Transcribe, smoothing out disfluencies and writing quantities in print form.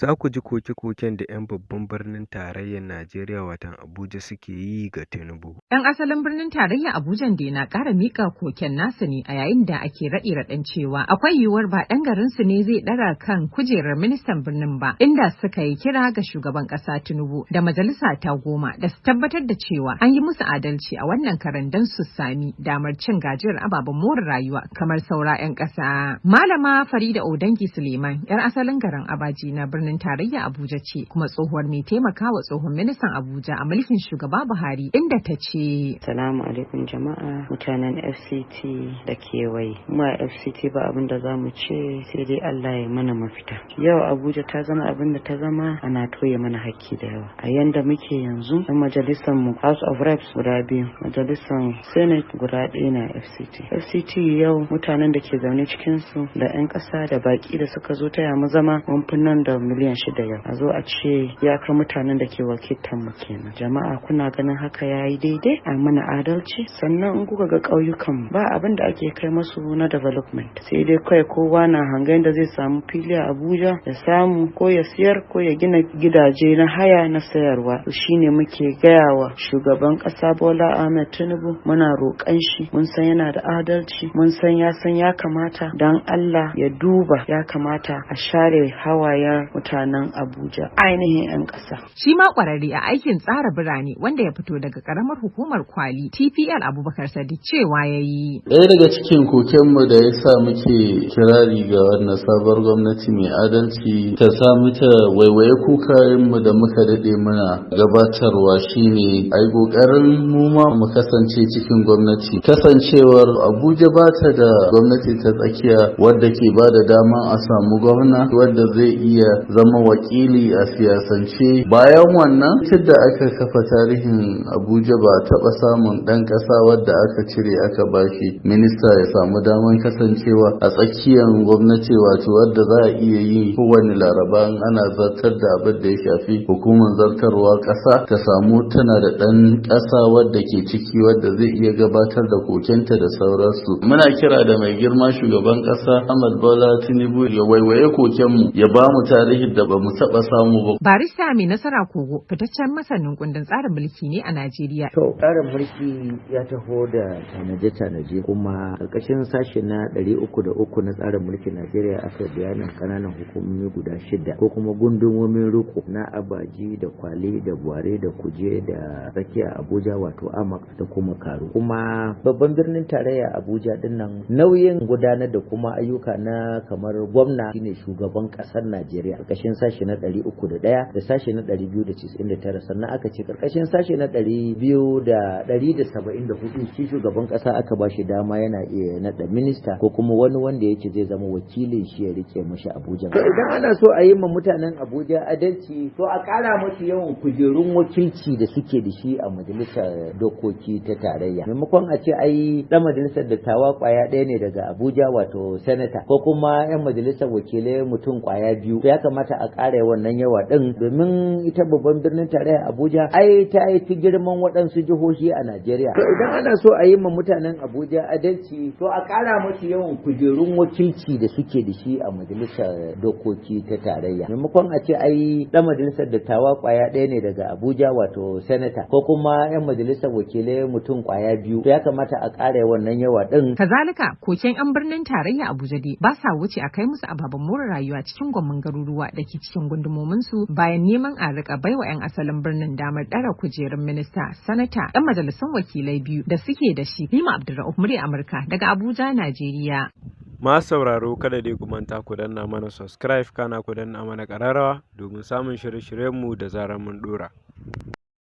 Za ku ji koke-koken da 'yan babban birnin tarayyar Najeriya watan Abuja suke yi ga Tinubu. 'Yan asalin birnin tarayya Abuja dai na ƙara mika koken nasu ne a yayin da ake raɗe raɗen cewa akwai yiwuwar ba ɗan garin su ne zai ɗara kan kujerar ministan birnin ba, inda suka yi kira ga shugaban ƙasa Tinubu da majalisa ta 10 da su tabbatar da cewa an yi musu adalci a wannan karan don su sami damar cin gajiyar ababen more rayuwa kamar saura 'yan ƙasa. Malama Farida Odangi Suleiman, 'yar asalin garin Abaji na birnin tarayya Abuja ce, kuma tsohuwar mai taimakawa tsohon ministan Abuja a mulkin shugaba Buhari, inda ta ce: Salamu alaikum jama'a mutanen FCT da kewaye. Mu a FCT ba abin da zamu ce sai dai Allah ya mana mafita. Yau Abuja ta zama abin da ta zama, ana toye mana hakki da yawa. A yanda muke yanzu, ɗan majalisar mu House of Reps guda biyu, majalisar Senate guda ɗaya na FCT. FCT yau mutanen da ke zaune cikin su da 'yan ƙasa da baƙi da suka zo taya mu zama mun fi nan da miliyan 6 yau. A zo a ce iyakar mutanen da ke wakiltar mu kenan. Jama'a, kuna ganin haka yayi daidai a mana adalci? Sannan in kuka ga ƙauyukan, ba abin da ake kai masu na development, sai dai kai kowa na hangen da zai samu fili a Abuja ya samu ko ya siyar ko ya gina gidaje na haya na sayarwa. Shine muke gaya wa shugaban ƙasa Bola Ahmed Tinubu, muna roƙon shi, mun san yana da adalci, mun san ya san ya kamata, dan Allah ya duba, ya kamata a share hawayen mutanen Abuja, ainihin 'yan ƙasa. Shi ma ƙwararre a aikin tsara birane wanda ya fito daga ƙaramar hukumar Kwali, TPL Abubakar Sadiq, cewa ya yi. Ɗaya daga cikin kokenmu da ya sa muke kirari ga wannan sabuwar gwamnati mai adalci ta samu ta waiwaye kukayenmu da muka daɗe muna gabatarwa shine a yi ƙoƙarin mu ma mu kasance cikin gwamnati. Kasancewar Abuja ba ta da gwamnati ta tsakiya wadda ke ba da dama a samu gwamna wadda zai iya zama wakili a siyasance. Bayan wannan, tun da aka kafa tarihin Abuja ba taɓa samun ɗan ƙasa wadda aka cire aka bashi minista ya samu daman kasancewa a tsakiyar gwamnati, wato wadda za a iya yi kowane Laraba in ana zartar da abin da ya shafi hukumar zartarwa, ƙasa ta samu tana da ɗan ƙasa wadda ke ciki wadda zai iya gabatar da kokenta da sauransu. Muna kira da mai girma shugaban ƙasa Ahmad Bola Tinubu ya waiwaye kokenmu, ya ba mu tarihin da ba mu taɓa samu ba. Barista Mai Nasara Kogo fitaccen masanin kundin tsarin mulki ne a Najeriya. To, tsarin mulki ya taho da tanaje-tanaje, kuma ƙarƙashin sashe na 303 na tsarin mulkin Najeriya aka bayanin ƙananan hukumomi guda shida ko kuma gundumomin riko na Abaji da Kwale da Bwari da Kuje da Tsakiya Abuja, wato Amak, da kuma Karu. Kuma babban birnin tarayya Abuja dinnan, nauyin gudanar da kuma ayyuka na kamar gwamna shine shugaban ƙasar Najeriya, ƙarƙashin sashe na 301 da sashe na 299. Sannan aka ce ƙarƙashin sashe na 200 da 174, shi shugaban ƙasa aka ba shi dama yana iya naɗa minista ko kuma wani wanda yake zai zama wakilin shi ya rike mashi Abuja. To, idan ana so a yi ma mutanen Abuja adalci, to a ƙara musu yawan kujerun wakilci da suke da shi a majalisar dokoki ta tarayya. Maimakon a ce ai ɗan majalisar dattawa kwaya ɗaya ne daga Abuja, wato senator, ko kuma 'yan majalisar wakilai mutum kwaya biyu, to ya kamata a ƙara wannan yawa ɗin, domin ita babban birnin tarayya Abuja ai ta yi fi girman waɗansu jihohi a Najeriya. To, idan ana so a yi ma mutanen Abuja adalci, to a ƙara musu yawan kujerun wakilci da suke da shi a majalisar dokoki ta tarayya. Maimakon a ce ai ɗan majalisar dattawa kwaya ɗaya ne daga Abuja, wato senator, ko kuma 'yan majalisar wakilai mutum kwaya biyu, to ya kamata a ƙara wannan yawa ɗin. Kazalika, koken 'yan birnin tarayya Abuja dai ba sa wuce a kai musu ababen more rayuwa cikin gwamman garuruwa da ke cikin gundumomin su, bayan neman a rika baiwa 'yan asalin birnin damar ɗara kujerun minista, sanata, 'yan majalisun wakilai biyu da suke da shi. Lima Abdulra'uf, murya Amurka daga Abuja, Najeriya. Masu sauraro, kada dai ku manta ku danna mana subscribe, kana ku danna mana ƙararrawa domin samun shirye-shiryenmu da zarar mun ɗora.